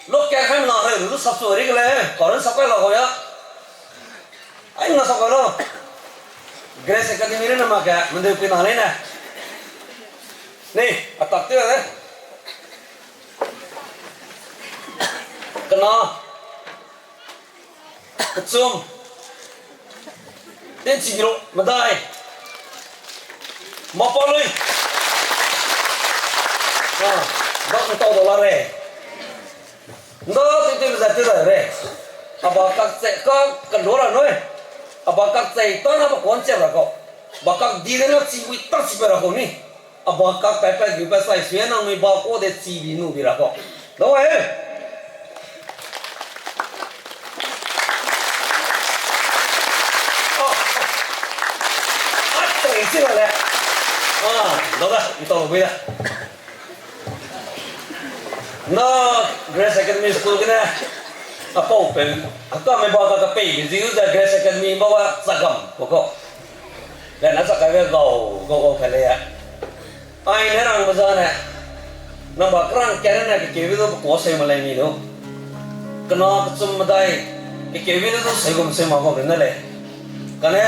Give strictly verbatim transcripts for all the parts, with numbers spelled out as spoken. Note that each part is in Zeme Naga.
Local haimena hereu du sap su ri ke le, current sap kai la kau ya. Aimena sap kai lau. Grace Academy ne na mak ge, mendeu puina leine. Nei, a tak tew le. Kena. Kechum. Tinchi ru, medai. Mapalui. Ah, bak ntau da la re. Nda tui tui meza tui da re. A ba kak che, ka, ka lu ra nui. A ba kak che, ta na ba kuan che ra kau. Ba kak di de na chi wi ta chi pe ra kau ni. A ba kak pat pat gu pat sai sui nangnui ba kau de chi bi nu bi ra kau. Dau e. A, a, a, chi la le. A, dau da, ntau bui da. Na Grace Academy School gene, a pau pe, a kame ba ka ka pei ge ziu ze Grace Academy ba wa chagam ko ko. Le na sa kaibe gau, gau, gau kai le ya. Ai ne rang ba zane, nang ba kerang kene ne kekeube du pe kuâ seu ma lei mi du. Kena kechum medai, kekeube du du seu gum seu ma gau ne lei. Kane,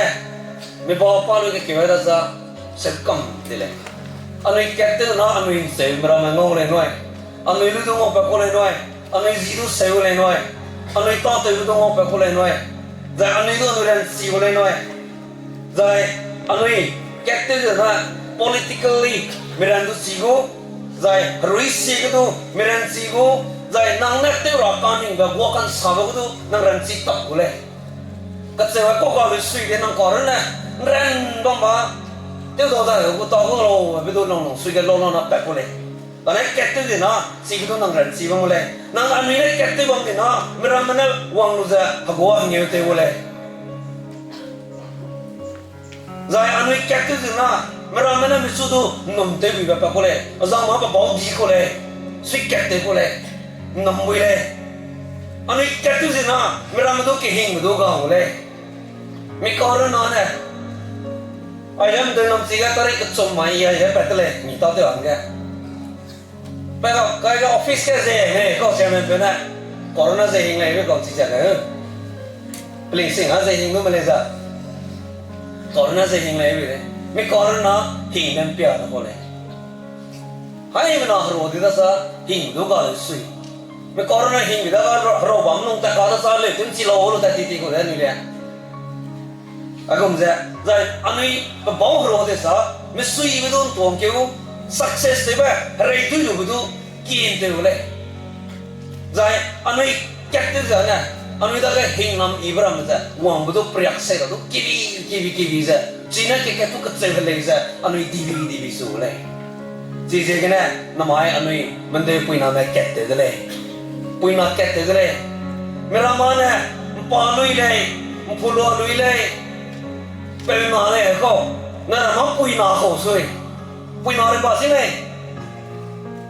mi ba pa lu kekeu da za, seu kam de lei. Anui kat tew na anui nseu meramme ngau lei nui. Anui lu du ngau pa ku lei nui. Anui zi du seu lei nui. Anui tâtew lu du ngau pa ku lei nui. Zai anui du anui ranchi gu lei nui. Zai anui kat tew ze na politically miran du chi gu, zai herui sie ge du miran chi gu, zai nang ne tew ra kaningbe guâ kansabe gu du nang ranchi tak gu lei. Kacheube kau ga lu sui de nang kau runne, nran bam ba, tew dau dai gu tau gu lau, be du nang nang sui ge lau lau na pat ku lei. Kane kat tew ze na, chi ge du nang ranchi bam gu lei. Nang anui ne kat tew bam di na, meramme ne wang lu ze, heguâ hengeu tew gu lei. Zai anui kat tew ze na, meramme ne michu du nnum tew buibe pat ku lei, azang ma pe bau di ku lei, sui kat tew ku lei, nnum bui lei. Anui kat tew ze na, meramme du kehingbe du ga gu lei. Mi kau runne ne, ai lam de nam chi ge tarik kechum mai i ai ge pat te lei, mi tâtew hangge. Pe ga, kai ga office ge ze, he, kau chairman peu ne, corona ze hing lei be kau chi ze le. Pelingsing a ze hing lu me lei za. Corona ze hing lei be lei. Mi corona hing ne mpia da kau lei. Haimena herua di da sa, hing du ga lei sui. Mi corona hing bi da ga herua bam nung ta ka da sa lei, tun chi lau lu ta ti ti kau de anui le. Aigum ze, zai anui pe bau herua de sa, misuibe du ntuang keu, success tewbe, herei dui lube du, kin tew lei. Zai anui kat tew ze ne, anui dage hingnam ibe ramme ze, wangbe du priak sei ra du, kibi, kibi, kibi ze, chine ke kat tu kecheu helei ze, anui dibi, dibi su lei. Chiziegene, namai anui mendeu puiname kat tew de lei. Puina kat tew de lei. Miramme ne, mpa lui lei, mpulua lui lei, peuna lei kau, ne ramme puina kau sui. Puina rei ba si lei.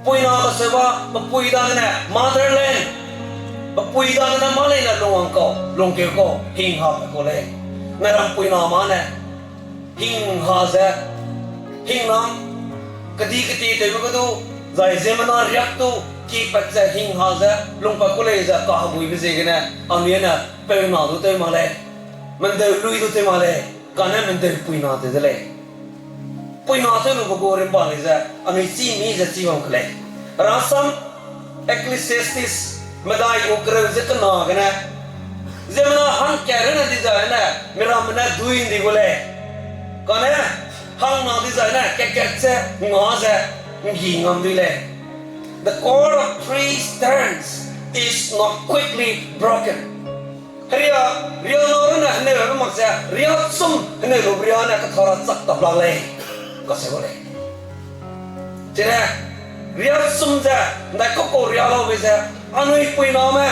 Puina kaseube, pe pui dagene motherland. Pe pui dagene mâ leine lungwang kau, lungkeu kau, hingha pe kau lei. Nai ram puina mâ ne, hingha ze, hingnam, kedi keti tewbe ge du, zai ziemmena riak du, kipat ze hingha ze, lungpat ku lei ze kaheguibe ziegene, anui ne, peuna du tew mak lei. Mendeu lui du tew mak lei, kane mendeu puina tew de lei. Puina tew lube gu rimba lei ze, anui chî mi ze chî bam ke lei. Rasam Ecclesiastes medai gu kereu ze kena gene, ziemmena hangkat rune dizai ne, miramme ne dui ndi gu lei. Kane, hangna dizai ne, kat-kat ze, nga ze, nggi ngam dui lei. The cord of three strands is not quickly broken. Heria, riana rune heneube mak ze, riachum heneu lube ria ne kathara chak tap lak lei, kacheu lei. Chine, riachum ze, ndaikau kau ria laube ze, anui puiname,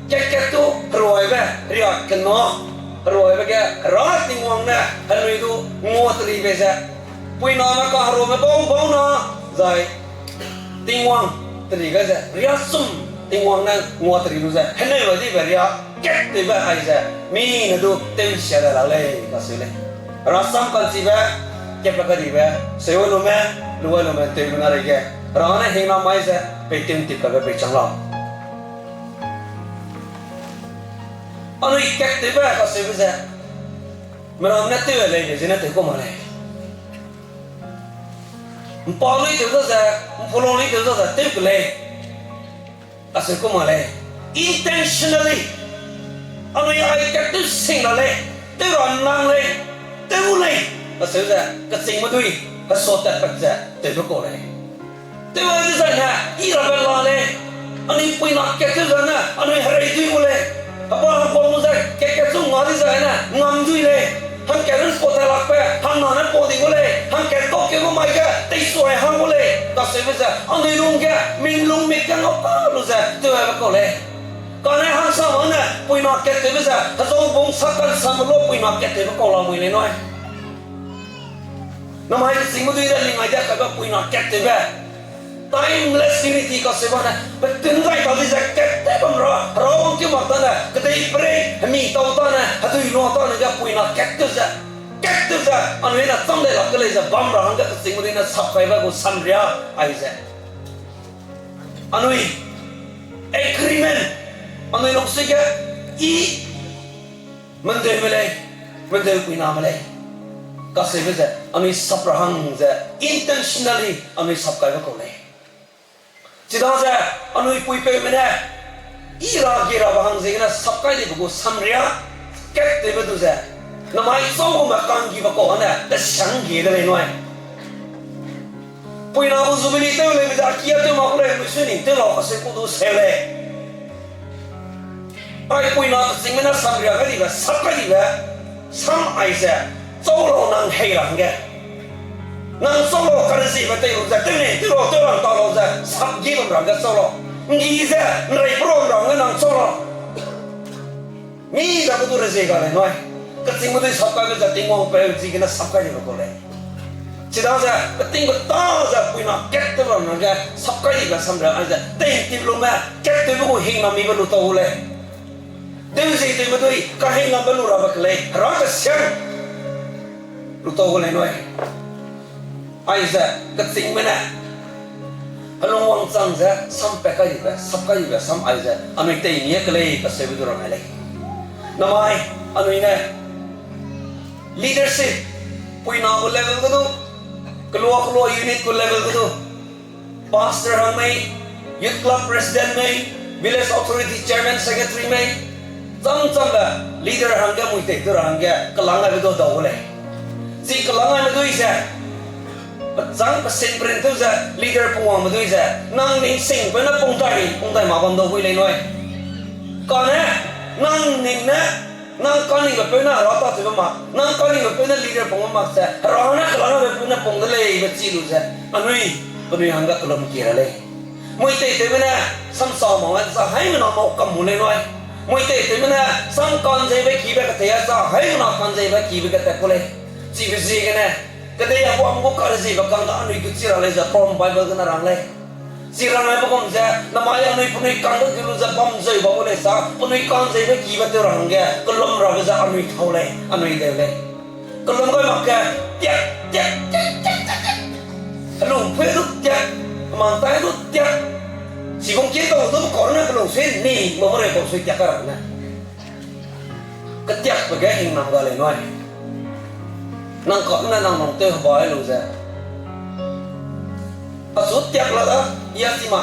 kat-kat tu heruaibe, ria kena, heruaibe ge, Hera Tingwang ne, henui du, ngua teribe ze, puiname kaheruame bau bau na, zai, Tingwang teri gai ze, riachum Tingwang ne ngua teri lu ze, heneu dibe ria, kat tewbe ai ze, mi ne du tew'nsia dai lak lei, kacheu lei. Rasam ka'nchibe, katpat kadibe, seualume, lualume, tewmena reige, Hera ne hingnam mai ze, pei tew'ntip kaibe peichang lau. Anui kat tewbe kaseube ze, meram ne tew lei, lei zene tew ku ma lei. Mpa lui tew da ze, mpulong lui tew da ze, tew ke lei. Aseu ku ma lei. Intentionally. Anui ai kat tew sing la lei. Tew ra nang lei. Tew lei. Aseu ze, kechingme dui, hesua tatpat ze, tewbe kau lei. Tew ai dezaine, i rabe la lei. Anui puina kat tew zane, anui herei dui gu lei. Heba hangkuang gu ze, kat kat chu nga dezaine, ngam dui lei. Hangkat ren pau tai lakbe, hangna ne pau di gu lei. Hangkat kau keu gu mai ge, tei suai hang gu lei. Kaseube ze, anui lung ge, minlung mik ge ngau ka lu ze, tew aibe kau lei. Kane hangsame ne, puina kat tewbe ze, hezau bung sa kan samme lu puina kat tewbe kau lamui lei nui. Namai kechingme dui de ling ai de kaibe puina kat tewbe. Timeless unity kaseube ne, petun gai ta di ze kat tew bam ra, Hera wangkeu mak tane, kedei perei, hemi tau tane, hedui lua tane ge puina kat tew ze, kat tew ze, anui ne cham dai lak ke lei ze bam ra hangge kechingme dui ne sap kaibe gu samria, aize. Anui, agreement, anui lungsui ge, i, mendeume lei, mendeu puiname lei. Kaseube ze, anui sap ra hang ze, intentionally, anui sap kaibe kau lei. Chidaze, anui puipeume ne, i ra ge rabe hang ziegene sap kai dibe gu samria, kat tewbe du ze, namai chau gume kanggibe kau ane, tesiang gie de lei nui. Puina gu Jubilee tew lei be ze, a kia tew mak gu lei, mui sui ning tew lau kaseu ku du seu lei. Ai puina kechingme ne samria kai dibe, sap kai dibe, sam aize, chau lau nang hei ra hangge. Nang chau lau kareziebe tei lu ze, tew nei, tew lau, tew rang ta lau ze, sap gi bam ra hangge chau lau. Nggi ze, nrei pe ram ra hangge nang chau lau. Mi dage du rezie ga lei nui. Kechingme dui sap kaibe ze Tingwang peu ziegene sap kai dibe kau lei. Chidaze, peting peta ze puina kat tew bam ra hangge sap kai dibe samria aize, tei tip lume, kat tewbe gu hingnammibe lu tau gu lei. Deu zie tewme dui, kahingnamme lu rabe ke lei, Hera kesiang lu tau gu lei nui. Aize, kechingme ne, helung wangchang ze, sam pat kai dibe, sap kai dibe, sam aize, anui tei mi ke lei, kaseube du ra ngai lei. Namai, anui ne, leadership, puina gu level ge du, kelua kelua unit gu level ge du, pastor hang mei, youth club president mei, village authority chairman secretary mei, cham chambe leader hangge mui tei tew ra hangge kelang aibe du dau gu lei. Chi kelang aibe dui ze, pechâng pesin perin tew ze leader pungwangbe dui ze, nang ning singpeu ne pung dai, pung dai ma bam dau gu lei nui. Kane, nang ning ne, nang kaningbe peu ne Hera tâtewbe mak, nang kaningbe peu ne leader pungbe mak ze, Hera ne kelang aibe peu ne pung de lei be chi lu ze, anui, penui hangge kellum kie ra lei. Mui tei tewme ne, samsa mak a za haimena mau kam mu lei nui. Mui tei tewme ne, sam kanzeibe kibe ketei a za haimena kanzeibe kibe ketat ku lei. Chibe ziegene, kedei a guam gu kareziebe kang da anui gu chi ra lei ze from Bible gene rang lei. Chi rang lei be gum ze, namai anui penui kang de lu ze bam zeu bam gu lei sa, penui kanzeibe kibe tew ra hangge, kellum rabe ze anui tau lei, anui deu lei. Kellum gai mak ge, tiak, tiak, tiak, tiak, tiak, tiak. Helung pui du tiak, mang tai du tiak. Chibung kie tau du kau ne kellum sui ni, ma mare kau sui tiak ka ra ne. Ketiakbe ge hingnam ga lei nui. Nang kau ne nang nang tew heba lu ze. Achu tiak la da, ya ti ma.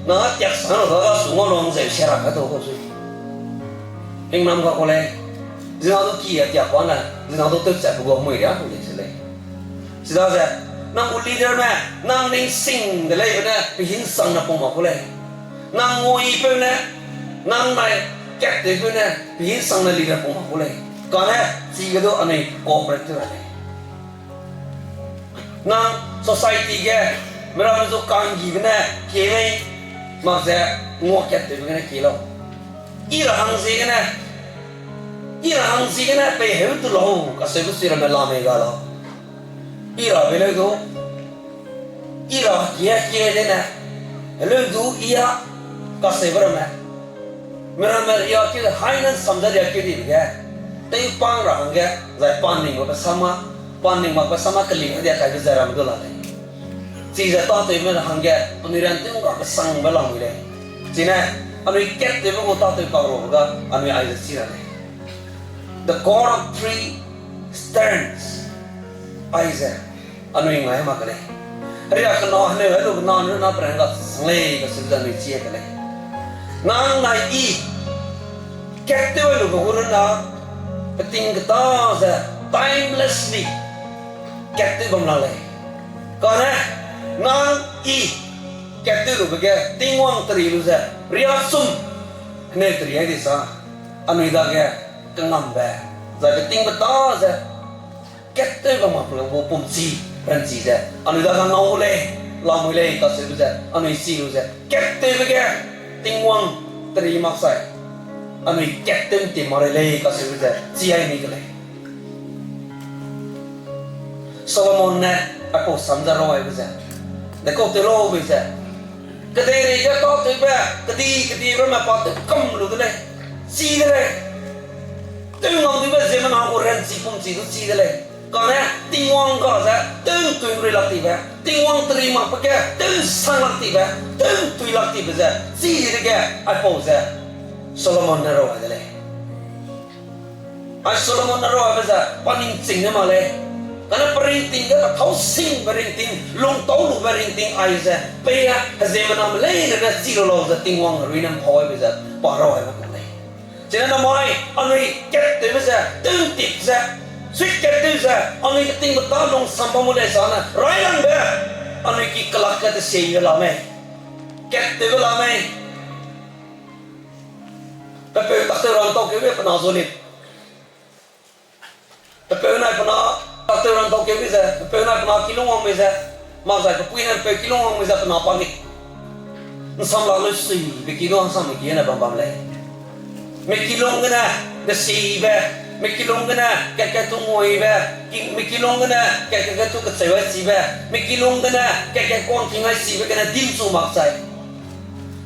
Nang a tiak sang la da, achu ngau lung ze sia ra ka tau kau sui. Hingnam ga kau lei. Zina du ki a tiak pa ne, zina du tew chat pe gu mui ria ku lei se lei. Chidaze, nang gu leaderme, nang ning sing de leibe ne, pehinsang ne pung mak ku lei. Nang nguipeu ne, nang nai kat tewpeu ne, pehinsang ne leader pung mak ku lei. Kane, chige du anui cooperate tew ra lei. Nang society ge, meramme zu kanggibe ne, kie mei, mak ze, ngua kat tewbe gene kie lau. I ra hang ziegene, i ra hang ziegene, pei heu tu lau, kaseube sui ramme la mei ga lau. I ra be leu du, i ra kie kie dene, heleu du i a, kaseube ramme. Meramme ria keu, haine sam ze ria keu dibe ge, teipang ra hangge, zai panning makbe sam a, panning makbe sam a keling dia kaibe zai ramme du la lei. Chize tâtewme ra hangge, penui ran tew ga kesangbe lamui lei. Chine, anui kat tewbe gu tâtew kak rabe ga, anui aize chi ra lei. The court of three stands. Aize, anui ngai mak ke lei. Ria kena hene lu na nu na pereng ga sang lei, kaseu ze anui chi ke lei. Nang nai i, kat tew lu be gu runa, peting keta ze, timelessly, kat tew bam la lei. Kane, nang i, kat tew lu be ge, Tingwang teri lu ze, ria sum, hene teri ai di sa, anui dage, kengambe, zai peting keta ze, kat tew bam mak pe gu pumchi, ranchi ze, anui dage ngau lei, lamui lei, kaseu ze, anui chi lu ze, kat tewbe ge, Tingwang teri mak sai, anui kat tew ti ma rei lei, kaseu ze, chi ai mi ke lei. Solomon ne aipau sam ze rau aibe ze, dekau tew lau bei ze, kedeirei ge tâtewbe, kedi kedibe ramme pa tew kam lu de lei, chi de lei. Tew ngam dibe ziemmena gu ranchi pumchi du chi de lei. Kane Tingwang ga ze tew ’ntui ’nrui lak tibe, Tingwang teri makbe ge tew ’nsang lak tibe, tew ’ntui lak tibe ze chi di dege aipau ze Solomon ne rau ai de lei. Ai Solomon ne rau aibe ze pa ningching ne mak lei. Kane pe ringting ge pe thâu singbe ringting, lungtâu lube ringting aize, pei a heziemmename leine ne chi lu lau ze Tingwang herui ne ’mpau aibe ze pa rau aibe kau lei. Chine namai anui kat tewbe ze, tew ’ntip ze, sui kat tew ze, anui ketingbe ta lungsam bam mu lei sane, railangbe, anui ki kelak ge tesiebe la mei, kat tewbe la mei. Pe peu tak tew rang tau keube pe na zu lip. Pe peu nai pe na tak tew rang tau keube ze, pe peu nai pe na kilung wang mei ze, mak zai pe pui ne pe peu kilung wang mei ze pe na pa lip. ’Nsam la lu sui, pe ki du hangsam mi ki ne bam bam lei. Mi kilung gene, desiebe, mi kilung gene, kat kat tu nguibe, ki-, mi kilung gene, kat kat tu kecheu ai chibe, mi kilung gene, kat kat kuang king ai chibe gene dimchu mak chai.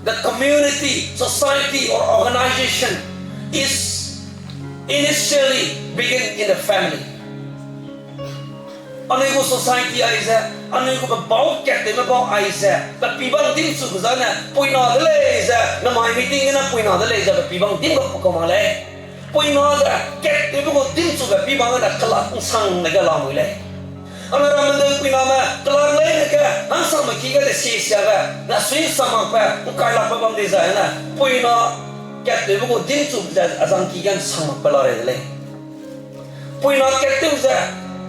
The community, society or organization is initially begin in the family. Anui gu society aize, anui gu pe bau kat tewme bau aize, pe pibang dimchu be zane, puina de lei ze, namai meeting gene puina de lei ze, pe pibang dim ga pe kau mak lei. Puina ze, kat tewbe gu dimchube pibang gene kelak ’nsang ne ge lamui lei. Ane ramme de puiname, kelak leine ge, hangsangme ki ge de sie siabe, na sui ’nsang makbe, ’ngkailakbe bam di zai ne, puina, kat tewbe gu dimchube ze, azang ki ge ’nsang makbe la rei de lei. Puina kat tew ze,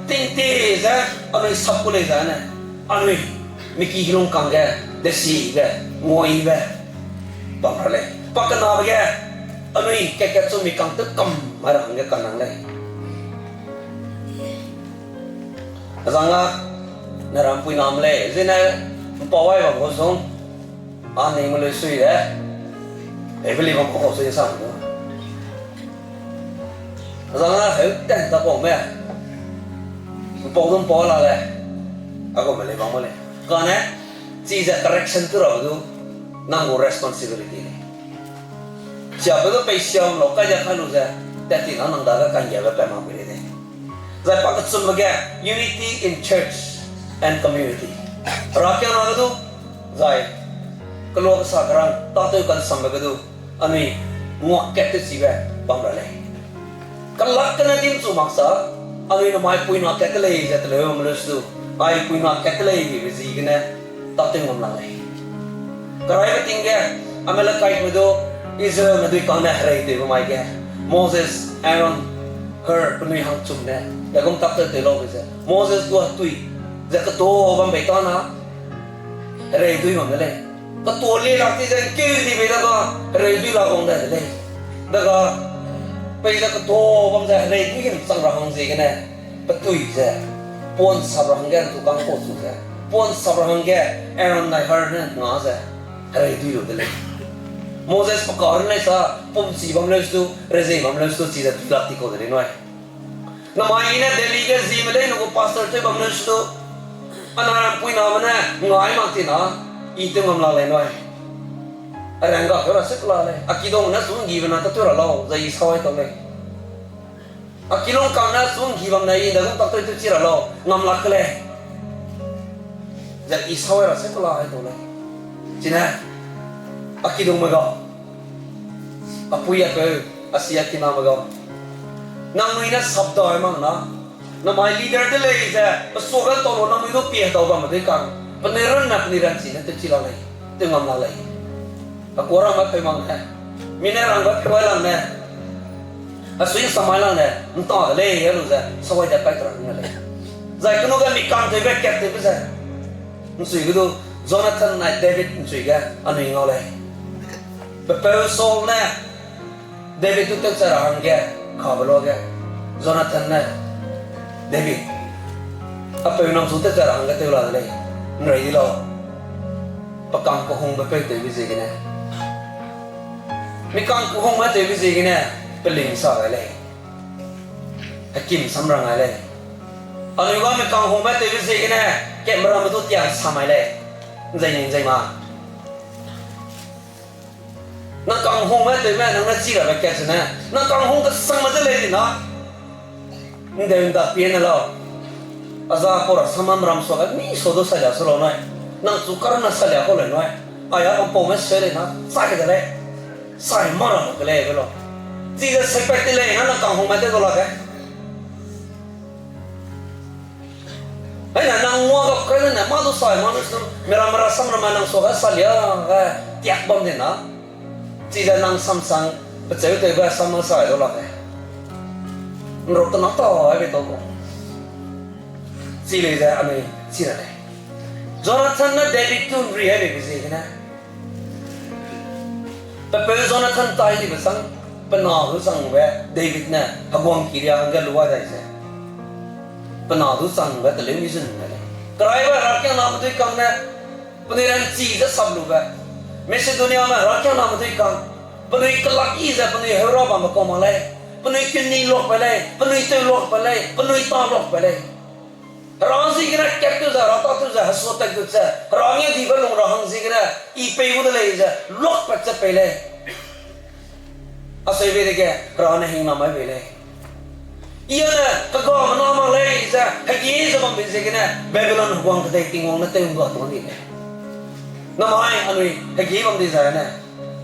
tingtie ze, anui sap ku lei zai ne, anui, mi ki hilung kangge, desibe, nguibe, bam ra lei. Pa kenabe ge, anui kat kat chu mi kang tew kam mai ra hangge kanang lei. Azang a, ne ram puiname lei, zene, ’mpau ai bam gu sung, a ning me lui sui de, hebe li bam kau sui sang du. Azang a heu ten ta paume, ’mpau du ’mpau la lei, a gume lei bam gu lei. Kane, chize correction tew rabe du, nang gu responsibility lei. Siabe du pei siam lau kai dia kai lu ze, tat ti na nang dage kanggiabe pat mak pei lei de. Zai pa kechumbe ge, unity in church and community. Herakiangna ge du, zai, kelua kesa kerang, tâtew kansambe ge du, anui, nguak kat tewchibe, bam ra lei. Kelak gene dimchu maksa, anui namai puina kat te lei ze teleu bam leu su, ai puina kat te lei bibe ziegene, tâtew ngam lang lei. Keraibe ting ge, Amalekiteme du, Israelme dui kang ne hereitewbe mai ge, Moses, Aaron, Hur penui hangchum ne, dagum tak tew tew laube ze, Moses du hetui, ze ketua bam bei ta na, herei dui bam de lei. Ketua lie lak ti ze ’ngkeu di bei daga, herei dui la bam de de lei. Daga, peize ketua bam ze herei dui gene chang ra hang ziegene, petui ze, puan sap ra hangge ’ntu kang kau chu ze, puan sap ra hangge, Aaron nai Hur ne nga ze, herei dui lu de lei. Moses pe ka run lei sa, pumchi bam leu su, rezei bam leu su, chize dui lak ti kau de lei nui. Namai i ne Delhi ge Zeme lei ne gu pastor tew bam leu su, ana ram puiname ne ngai mak ti na, i tew ngam la lei nui. A rangga peu ra se kela lei, a kidong ne su ’nggibe na tâtew ra lau, zai i sawai tau lei. A kilung kang ne su ’nggi bam ne i dagum tak tew tew chi ra lau, ngam lak ke lei. Zai i sawai ra se kela hai tau lei. Chine, a kidongme gau, a pui a peu, a si a kiname gau. Nangnui ne sapdai mak na, namai leader de lei ze, pe suage tau lu nangnui du pie hedau bamme dui kang, penui runne penui ranchi ne tewchi la lei, tew ngam la lei. Pe kuâ rangbe peu mak ne, mi ne rangbe peu ai lang ne, a sui samai lang ne, nta de lei, a lu ze, sawai de kai te ra ne lei. Zai kenu ge mi kang tewbe kat tewbe ze, nchui ge du, Jonathan nai David nchui ge, anui ngau lei. Pe peu Saul ne, David du tewcha ra hangge, kabe luage, Jonathan ne, David, a peu nang chu tewcha ra hangge tew la de lei, nrei di lau. Pe kang kehungbe peu tewbe ziegene. Mi kang kehungbe tewbe ziegene, peling sa gai lei. Hekim sam rang gai lei. Anui ga mi kang hungbe tewbe ziegene, kemeramme du tiang sa mai lei. Nzei ni nzei ma. Nang kang hungbe tewme, nang ne chi rabe kat zene. Nang kang hung kesangme de lei di na. Ndeu nda pie ne lau. A za kau ra samam ram suage, mi sa du salia su lau nui. Nang chu karna salia kau lei nui. Aya kampaume se lei na, chai de lei. Sai ma ra ke lei be lau. Chize sepat ti lei na, nang kang hungme tew du lak ge. Aine nang ngua ga kai ne, mâ du sai, mâ du sam, mera mera sam ramme nang suage salia, eh, tiak bam di na. Chize nang samsang, pecheu tewbe sam nang sai du lak ge. Nrok tena ta, ai be tau gu. Chi lei ze anui, chi ra lei. Jonathan ne David tu nri ai beibe ziegene. Pe peu Jonathan tai dibe sang, pe na du changbe David ne heguang ki ria hangge luai dai ze. Pe na du changbe teleu mi zun de lei. Keraibe herakiangname dui kang ne, penui ranchi ze sap lube. Macedoniame herakiangname dui kang, penui kelak yi ze penui heura bambe kau mak lei. Penui keni luakbe lei, penui tew luakbe lei, penui ta luakbe lei. Hera ziegene kat tew ze, hera tâtew ze, hesua tat gut ze, hera nge dibe lung ra hang ziegene, i pei gu de lei ze, luakpat ze pei lei. Aseube dege, hera ne hingnam mai bei lei. I â ne, kegame na mak lei ze, hegi ze bambe ziegene, Babilon heguang kedei Tingwang ne tew ngga tuang di lei. Namai anui hegi bam di zai ne,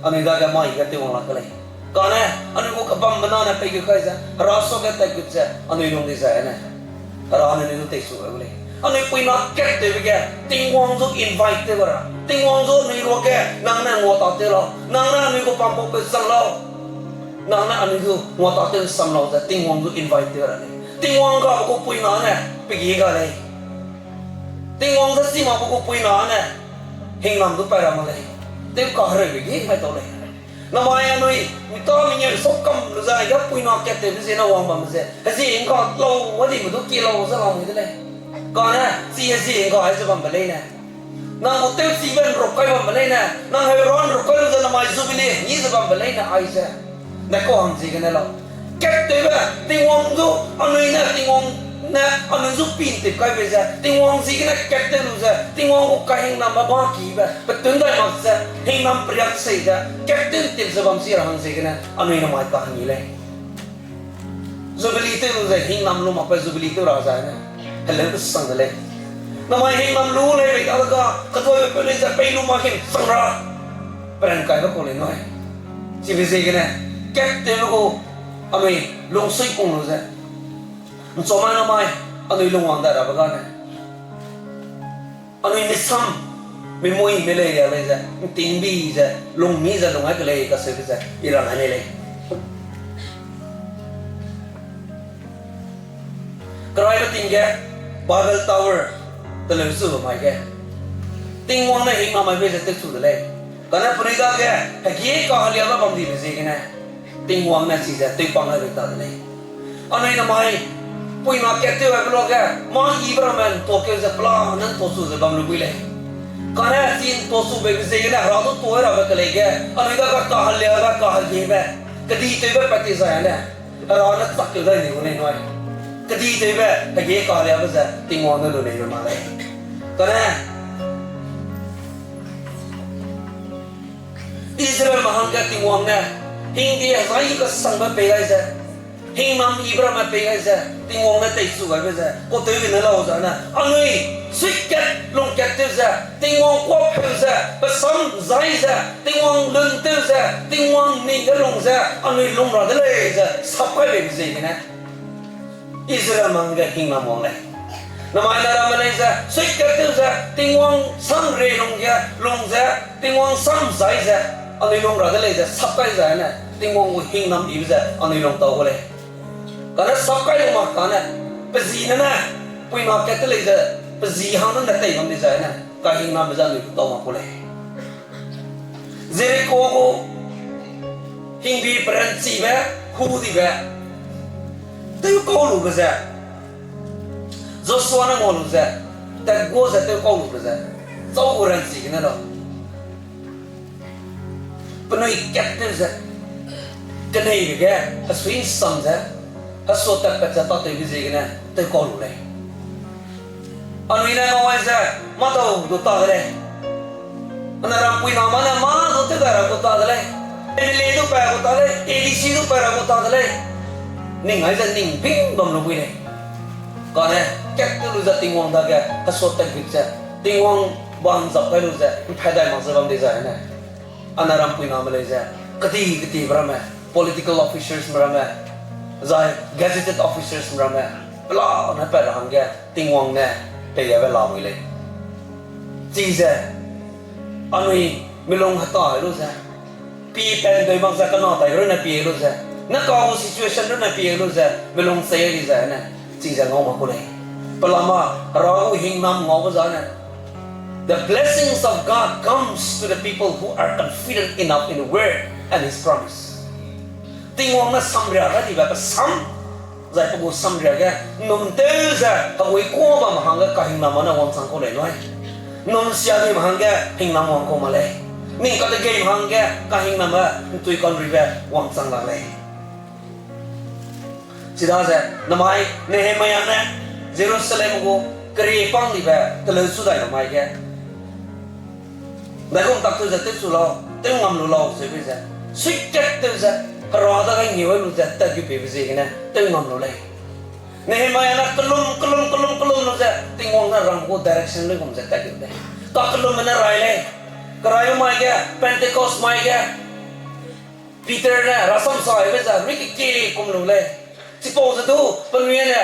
anui dage mai ge tew wang lak ke lei. Kane, anui gu kebambe na ne pei gu kai ze, hera suage tat gut ze, anui lung di zai ne, hera ne anui du teisu gai gu lei. Anui puina kat tewbe ge, Tingwang zu invite tew ra. Tingwang zu anui ruage, nang ne ngua ta tew lau. Nang ne anui gu pampaupeu chang lau. Nang ne anui zu ngua ta tew sam lau ze, Tingwang zu invite tew ra lei. Tingwang gabe gu puina ne, pegi ga lei. Tingwang ze chi makbe gu puina ne, hingnam du pai ra mak lei. Tew kahereube ge mai tau lei. Namai anui, mi ta mengeu sâu kam lu ze, ya puina kat tewbe ziegene wang bambe ze, hezie ngga lau, wa dime du kie lau ze lamui de lei. Kane, chi hezie ngga ai ze bambe leine. Nang gu tewchibe nruk kai bambe leine, nang heu ra nruk kai lu ze namai Jubilee ni ze bambe leine aize. Nde kau hang ziegene lau. Kat tewbe, Tingwang zu, anui ne, Tingwang ne, anui zu pintip kai bei ze, Tingwang ziegene kat tew lu ze, Tingwang gu kahingnambe ba kibe, petun dai mak ze, hingnam periak sei ze, kat tew ntip ze bam chi ra hang ziegene, anui namai ta hang i lei. Jubilee tew lu ze hingnam lu makbe Jubilee tew ra zai ne, heleu kesang de lei. Namai hingnam lu lei bei dage, keduaibe peu lei ze pei lu mak him sang ra. Peran kaibe kau lei nui. Chibe ziegene, kat tew lu gu, anui lungsui pung lu ze. Nchomai namai, anui lungwang dai rabe gane. Anui misam, mimui, melei ria lei ze, ntingbi ze, lungmi ze, lungai kelei kaseube ze, i rang ai nei lei. Keraibe ting ge, Babel Tower, teleu chu mai ge. Tingwang ne hingnam mai bei ze tewchu de lei. Kane penui dage, hegi kaheliabe bam dibe ziegene. Tingwang ne chize tewpang ai bei ta de lei. Anui namai, puina kat tew aibe luage, mâ ibe ramme ntuakeu ze pela ne ntuachu ze bam lu bui lei. Kane chi ntuachu beibe ziegene hera du tuai rabe kelei ge, anui dage kaheliabe, kahegiebe, kedi tewbe pat ti zai ne, hera ne chak keu dai ni gu lei nui. Kedi tewbe, hegi kaheliabe ze, Tingwang ne lu lei be mak lei. Kane, Israelme hangge Tingwang ne, hingde hezai kesangbe pei gai ze, hingnam ibe ramme pei gai ze, Tingwang ne teichu gaibe ze, kautewbe ne lau zane, anui, suikat lungkat tew ze, Tingwang kuapeu ze, pe sam zai ze, Tingwang lun tew ze, Tingwang ning ge lung ze, anui lung ra de lei ze, sap kai beibe ziegene. Israelme hangge hingnam wang lei. Namai ne ramme lei ze, suikat tew ze, Tingwang sam rei lung ge, lung ze, Tingwang sam zai ze, anui lung ra de lei ze, sap kai zai ne, Tingwang gu hingnam ibe ze, anui lung tau gu lei. Kane sap kai lu mak kane, pe zi ne ne, puina kat te lei ze, pe zi hang ne ne tei bam di zai ne, kahingnambe ze anui tau mak gu lei. Jeriko gu hingbi peranchibe, hu dibe, tew kau lube ze, Joshua ne ngau lu ze, tat gu ze tew kau lube ze, chau gu ranchi gene lau. Penui kat tew ze, keneibe ge, hesui nsam ze, hesua tatpat ze tâtewbe ziegene, tew kau lu lei. Anui ne ngau ai ze, mâdau du ta de lei. Ana rampuiname ne mâ du tew gai ra gu ta de lei. M L A du pa gu ta lei, A D C du pa ra gu ta de lei. Ning ai ze ning bing bam lu bui lei. Kane, kat tew lu ze Tingwang dage, hesua tatgut ze, Tingwang ba nzap kai lu ze, mphat dai mak ze bam di zai ne. Ana rampuiname lei ze, kedi kedibe ramme, political officers me ramme, zai gazetted officers me ramme, pela ne pat ra hangge, Tingwang ne, pei gabe lamui lei. Chize, anui, milung heta lu ze, pi pen dui mak ze kena tai runne pie lu ze, ne ka gu situation runne pie lu ze, milung chei di ze ne, chize ngau mak gu lei. Pelama, Hera gu hingnam ngaube zane, the blessings of God comes to the people who are confident enough in the word and his promise. Tingwang ne samria ga dibe pe sam, zai pe gu samria ge, nnum tew ze, hegui kuâ bamme hangge kahingnam ne wangchang kau lei nui. Nnum sia dime hangge, hingnam wang kau ma lei. Ning kategeime hangge, kahingnam, ntui kanribe, wangchang la lei. Chidaze, namai, Nehemia ne, Jerusalem gu, keri pang dibe, teleu chu dai namai ge. Daigum tak tew ze tewchu lau, tew ngam lu lau, seube ze. Suikat tew ze, Hera dage ngiu lu ze, tat gu pebe ziegene, tew ngam lu lei. Nehemia ne kelum, kelum, kelum, kelum lu ze, Tingwang ne rang gu direction lei gum ze tat gu lei. Kakelumbe ne rai lei. Kerai mai ge, Pentecost mai ge. Peter ne, rasam saibe ze, rui kekie kum lu lei. Chipau ze du, penui ne,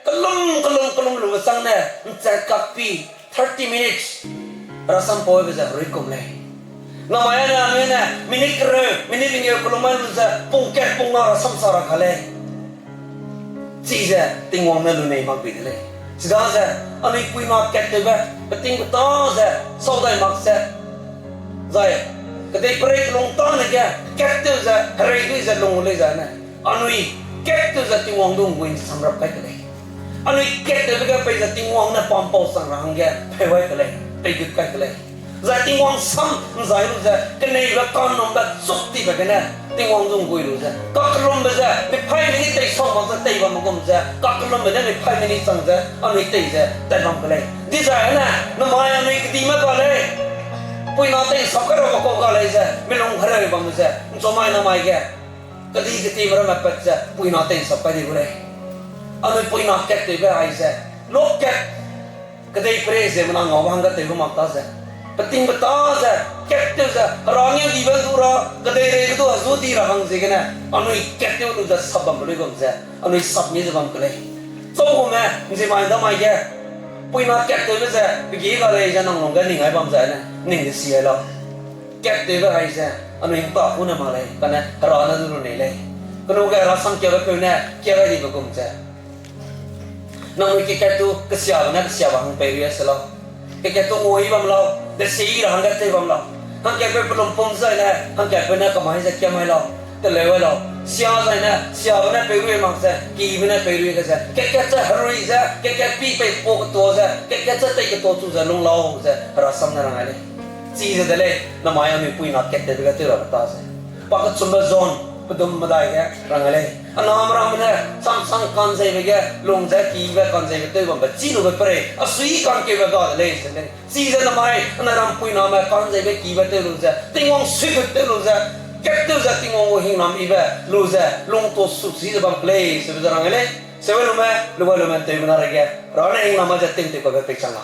kelum, kelum, kelum lube chang ne, nchat kakpi, thirty minutes, rasam paube ze, rui kum lei. Namai ne, anui ne, minute kereu, minute mengeu kelum mai lu ze, pung kat pung na rasam sa ra ka lei. Chize, Tingwang ne lunei mak bi de lei. Chidaze, anui puina kat tewbe, peting peta ze, sau dai mak ze, zai, kedeiperei kelung tâne ge, kat tew ze, herei dui ze lung lei zane. Anui, kat tew ze Tingwang du nggui nsamrap kai ke lei. Anui kat tewbe ge peize Tingwang ne pampau chang ra hangge, pei wai ke lei, pei gut kai ke lei. Zai Tingwang sam nzai lu ze, keneibe kanumbe chuk tibe gene, Tingwang du nggui lu ze, kakelumbe ze, miphaime ni tei sau mak ze tei bamme gum ze, kakelumbe ne miphaime ni chang ze, anui tei ze, tat bam ke lei. Dizai ne, namai anui kedime ga lei, puina tei nsap kai rabe kau ga lei ze, milung hereu bamme ze, nchumai namai ge, kedi kedime ramme pat ze, puina tei nsap kai di gu lei. Anui puina kat tewbe ai ze, lok kat, kedeiperei ziemmena ngaube hangge tewbe mak ta ze, peting peta ze, kat tew ze, Hera ngeu dibe du ra, kedeireibe du hezu di ra hang ziegene, anui kat tew lu ze sap bambe luigum ze, anui sap mi ze bam ke lei. Chaugume, nzimai damai ge, puina kat tewbe ze, pe gi ga lei ze nang lungge ning ai bam ze ne, ning de si ai lau. Kat tewbe ai ze, anui nta hu ne mak lei, kane Hera ne du lu nei lei. Kenu ge Hera sam kiabe peu ne, kia gai dibe gum ze, nangnui kekat tu kesiabe ne kesiabe hang peiria se lau. Kekat tu ngui bam lau, desei ra hangge tei bam lau. Hangkatpeu pe lumpum zai ne, hangkatpeu ne kamai ze kiam ai lau, teleu ai lau. Sia zai ne, siabe ne peirui mak ze, kibe ne peirui ge ze, kekat ze herui ze, kekat pi pei pa ketua ze, kekat ze tei ketua chu ze lung lau ze, Hera sam ne rang ai lei. Chize de lei, namai anui puina kat tewbe ge tew rabe ta ze, pa kechumbe John, pedum medai ge rang ai lei. Aname ramme ne, samsang kanzeibe ge, lung ze kibe kanzeibe tew bambe, chî lube perei, a sui kangkeube ga de lei, se lei. Chize namai, ana ram puiname kanzeibe kibe tew lu ze, Tingwang suigut tew lu ze, kat tew ze Tingwang gu hingnam ibe lu ze, lungtua su si ze bam ke lei, sebe ze rang ai lei. Sewe lume, lugai lume, tewbe na rege, Hera ne hingnam ze ting tewbe peichang la.